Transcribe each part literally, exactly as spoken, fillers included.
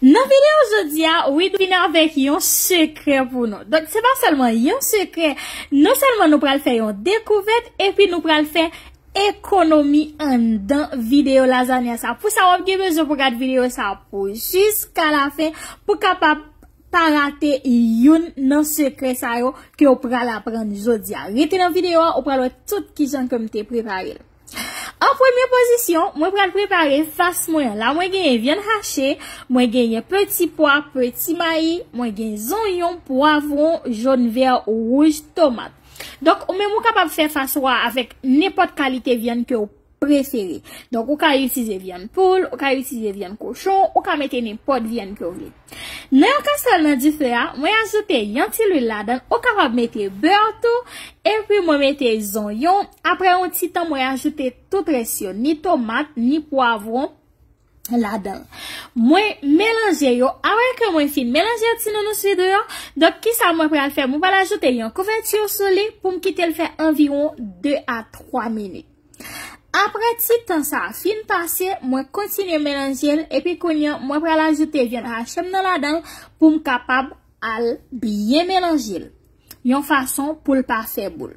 Nan videyo jodi a, Widoo vin avèk yon sekrè pou nou. Donk, se pa sèlman yon sekrè, non sèlman nou pral fè yon dekouvèt, epi nou pral fè ekonomi anndan videyo lazanya sa. Pou sa, w ap gen bezwen pou gad videyo sa pou jiska lafen, pou kapab pa rate youn nan sekrè sa yo ke w pral aprann jodi a. Rete nan videyo a, ou pral wè tout kijan ke m te prepare l. An premye pozisyon, mwen pral prepare fas mwen an. La, mwen genyen vyann hache, mwen genyen peti pwa, peti mayi, mwen gen zonyon, pwavwon, jòn, vè, wouj, tomat. Donk, ou menm ou kapab fè fas ou a avèk nenpòt kalite vyann ke w prefere. Donk, ou ka itilize vyann poul, ou ka itilize vyann kochon, ou ka mete nenpòt vyann ke w vle. Nan yon kastwèl nan dife a, mwen ajoute yon ti lwil ladan, ou kapab mete bè tou, epi mwen mete zonyon. Apre yon ti tan, mwen ajoute tout rès yo, ni tomat, ni pwavwon ladan. Mwen melanje yo, apre ke mwen fin melanje ti nounours Widoo yo, donk kisa mwen pral fè? Mwen pral ajoute yon kouvèti sou li pou m kite l fè anviwon de a twa minit. Apre ti tan sa a fin pase, mwen kontinye melanje l, epi kounye a, mwen pral ajoute vyann hache m nan ladan l pou m kapab al byen melanje l. Yon fason pou l pa fè boul.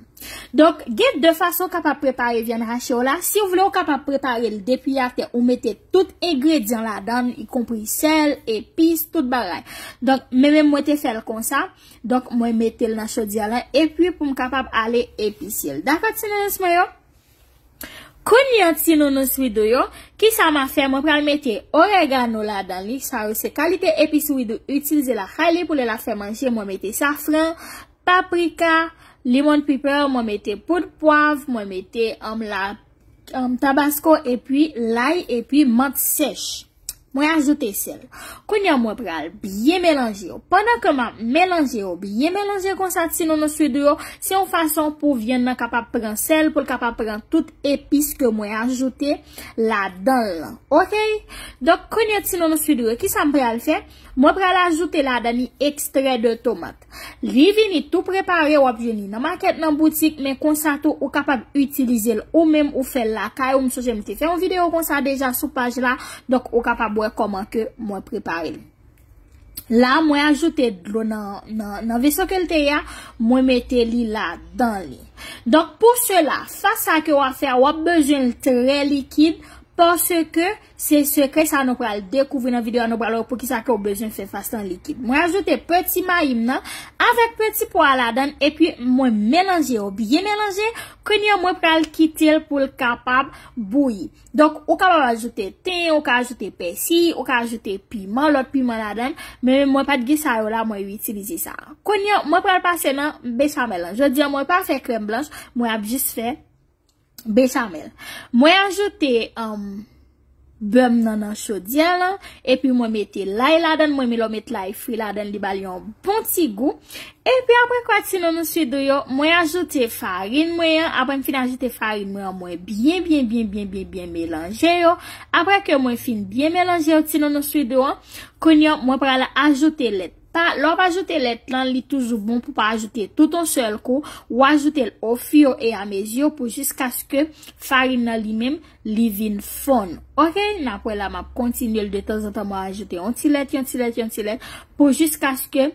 Donk, gen de fason w kapab prepare vyann hache w la. Si w vle, w kapab prepare l depi atè, ou mete tout engredyan ladan l, ikonpri sèl, epis, tout bagay. Donk, men menm mwen te fè l konsa. Donk, mwen mete l nan chodyè lan, epi pou m kapab ale epise l. Dakò, ti nounours mwen yo? Kounye a ti nounours Widoo yo, kisa m a fè? Mwen pral mete oregano ladan li. Sa yo se kalite epis Widoo itilize lakay li pou lè l ap fè manje. Mwen mete safran, paprika, lemon pepper, mwen mete poud pwav, mwen mete, um, la, um, tabasko, epi lay, epi mant sèch. Mwen ajoute sèl. Kounye a mwen pral byen melanje yo. Pandan ke m ap melanje yo, byen melanje konsa ti nounours Widoo yo, se yon fason pou vyann nan kapab pran sèl, pou l kapab pran tout epis ke mwen ajoute ladan l lan. Oke? Donk, kounye a ti nounours Widoo yo, kisa m pral fè? Mwen pral ajoute ladan li ekstrè de tomat. Li vini tou prepare, w ap jwenn li nan makèt, nan boutik, men konsa tou, ou kapab itilize l ou menm, ou fè l lakay ou. M sonje m te fè yon videyo konsa deja sou paj la, donk ou kapab wè kòman ke mwen prepare l. La, mwen ajoute dlo nan, nan, nan veso ke l te ye a, mwen mete li ladan li. Donk, pou sela, fas sa ke w ap fè a, w ap bezwen l trè likid, paske se sekrè sa nou pral dekouvri nan videyo a, nou pral wè poukisa ke w bezwen fè fas lan likid. Mwen ajoute peti mayi m nan avèk peti pwa a ladan l, epi mwen melanje yo, byen melanje. Kounye a, mwen pral kite l pou l kapab bouyi. Donk, ou kapab ajoute ten, ou ka ajoute pèsi, ou ka ajoute piman, lòt piman ladan l. Men mwen pa t gen sa yo la, mwen itilize sa. Kounye a, mwen pral pase nan bechamel lan. Jodi a, mwen pa fè krèm blanch, mwen ap jis fè bechamel. Mwen ajoute, um, bè m nan nan chodyè lan, epi mwen mete lay ladan l, mwen renmen lè w met lay fri ladan l, li ba l yon bon ti gou. Epi apre kwa ti nounours Widoo yo, mwen ajoute farin mwen an, apre m fin ajoute farin mwen an, mwen byen, byen, byen, byen, byen, byen melanje yo. Apre ke mwen fin byen melanje yo, ti nounours Widoo an, kounye a, mwen pral ajoute lèt. Pa, lè w ap ajoute lèt lan, li toujou bon pou pa ajoute tout yon sèl kou. Ou ajoute l au fur et à mesure pou jiskaske farin nan li menm, li vin fonn. Oke? N ap wè la, m ap kontinye l de tanzantan, mwen ajoute yon ti lèt, yon ti lèt, yon ti lèt, pou jiskaske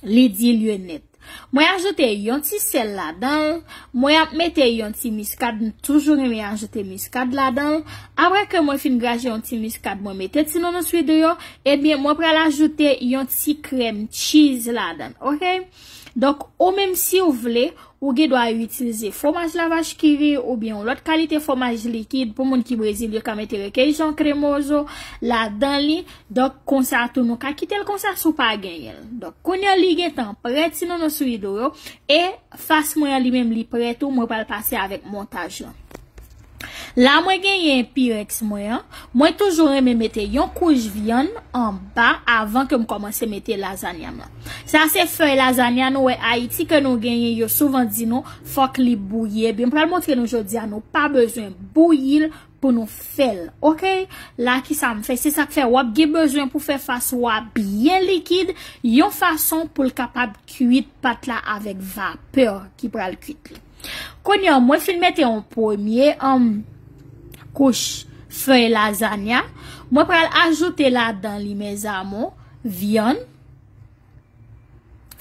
li dilye nèt. Mwen ajoute yon ti sèl ladan l. Mwen ap mete yon ti miskad. M toujou renmen ajoute miskad ladan l. Apre ke mwen fin graje yon ti miskad, mwen mete ti nounours Widoo yo. Ebyen, mwen pral ajoute yon ti krèm cheese ladan l. Oke? Donk, ou menm si w vle, ou gen dwa itilize fwomaj lavach kiri oubyen yon lòt kalite fwomaj likid. Pou moun ki Brezil, yo ka mete requeijão cremoso ladan li. Donk, konsa tou, nou ka kite l konsa si w pa genyen l. Donk, kounye a li gentan prè, ti nounours Widoo yo. E fas mwen an li menm, li prè tou, mwen pral pase avèk montaj lan. La, mwen genyen pyrex mwen an. Mwen toujou renmen mete yon kouch vyann anba avan ke m kòmanse mete lazanya m lan. Sa se fèy lazanya nou wè Ayiti ke nou genyen, yo souvan di nou fòk li bouyi. Ebyen, m pral montre nou jodi a, nou pa bezwen bouyi l pou nou fè l, oke? La, kisa m fè? Se sa k fè w ap gen bezwen pou fè fas ou a byen likid, yon fason pou l kapab kwit pat la avèk vapè ki pral kwit li. Kounye a, mwen fin mete yon premye, um, kouch fèy lazanya. Mwen pral ajoute ladan li, mes amours, vyann.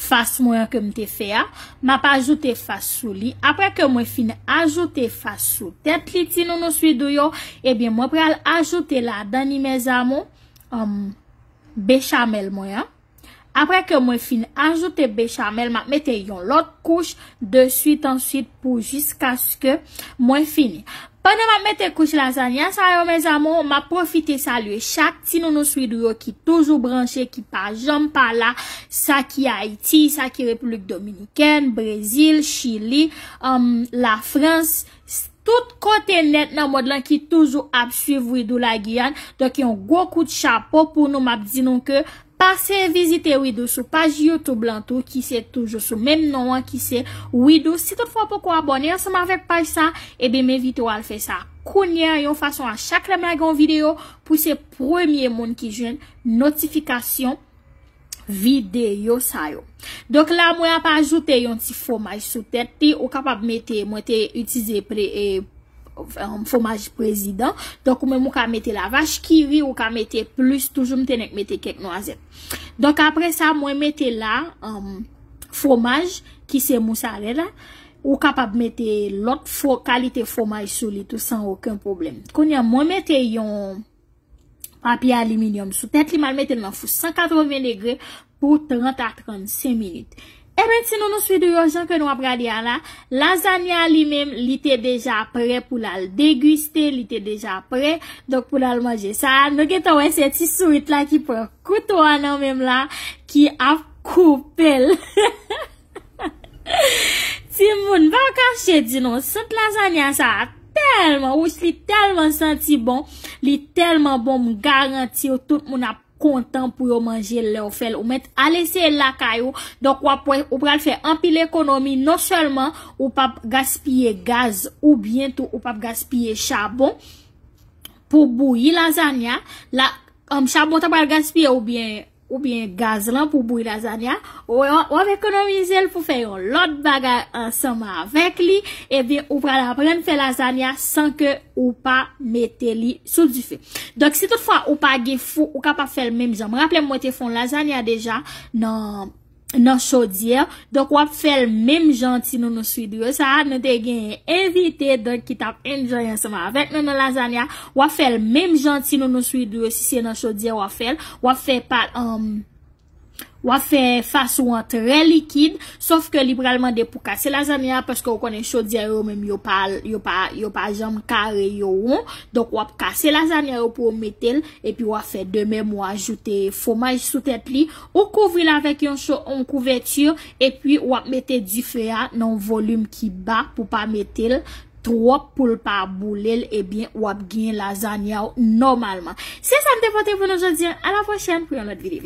Fas mwen an ke m te fè a, m ap ajoute fas sou li. Apre ke mwen fin ajoute fas sou tèt li, ti nounou swidou yo, ebyen, mwen pral ajoute ladan li, mes amours, um, bechamel mwen an. Apre ke mwen fin ajoute bechamel, m ap mete yon lòt kouch de swit answit pou jiskaske mwen fini. Pandan m ap mete kouch lazanya sa yo, mes amours, m ap pwofite salye chak ti nounou swidou yo ki toujou branche, ki pa janm pa la, sa ki Ayiti, sa ki Repiblik Dominikèn, Brezil, Chili, um, Lafrans, s-, tout kote nèt nan mond lan ki toujou ap swiv Widou Lagiyàn. Donk, yon gwo kout chapo pou nou, m ap di nou ke pase vizite Widou sou paj YouTube lan tou, ki se toujou sou menm non an, ki se Widou. Si toutfwa w poko abòne ansanm avèk paj sa, ebyen, m envite w al fè sa kounye a, yon fason a chak lè m lage yon videyo, pou se premye moun ki jwenn notifikasyon videyo sa yo. Donk la, mwen ap ajoute yon ti fwomaj sou tèt li. Ou kapab mete, mwen te itilize pre-, e, um, fwomaj prezidan. Donk, ou menm ou ka mete lavach kiri, ou ka mete plis, toujou m te nèk mete kèk nwazèt. Donk, apre sa, mwen mete la, um, fwomaj ki se mousarela. Ou kapab mete lòt fwo-, kalite fwomaj sou li tou san okenn pwoblèm. Kounye a, mwen mete yon papye aliminyòm sou tèt li, m al mete l nan fou san katreven degre pou trant a trannsenk minit. Ebyen, ti nounou swidou yo, jan ke nou ap gade a la, lazanya li menm, li te deja prè pou l al degiste, li te deja prè, donk pou l al manje. Sa a, nou gentan wè se ti sourit la ki pran kouto a nan men m la, ki ap koupe l. Timoun, pa kache di non, sant lazanya sa a tèlman wouch, li tèlman santi bon, li tèlman bon, m garanti w, tout moun ap kontan pou yo manje l lè w fè l. Ou mèt al eseye l lakay ou. Donk, w ap wè, ou pral fè anpil ekonomi. Non sèlman ou p ap gaspiye gaz, oubyen tou ou p ap gaspiye chabon pou bouyi lazanya. La, um, chabon ta pral gaspiye oubyen, oubyen gaz lan pou bouyi lazanya. Ou, w ap ekonomize l pou fè yon lòt bagay ansanm avèk li. Ebyen, ou pral aprann fè lazanya san ke ou pa mete li sou dife. Donk, si toutfwa ou pa gen fou, ou kapab fè l menm jan. Mwen raple m, mwen te fè yon lazanya deja nan, nan chodyè. Donk, w ap fè l menm jan ti nounou swidou yo. Sa a, nou te genyen envite, donk, ki t ap enjoy ansanm avèk nou nan lazanya. W ap fè l menm jan ti nounou swidou yo, si se nan chodyè w ap fè l. W ap fè pa, um, w ap fè fas ou an trè likid, sòf ke li pral mande pou kase lazanya, paske ou konnen chodyè yo menm yo pa, yo pa, yo pa janm kare, yo won. Donk, w ap kase lazanya yo pou w mete l, epi w ap fè de menm, ou ajoute fwomaj sou tèt li, ou kouvri l avèk yon cho-, yon kouvèti, epi w ap mete dife a nan yon volim ki ba pou pa mete l twòp pou l pa boule l, ebyen, w ap gen lazanya w nòmalman. Se sa m te pote pou nou jodi a. A la pwochèn pou yon lòt videyo.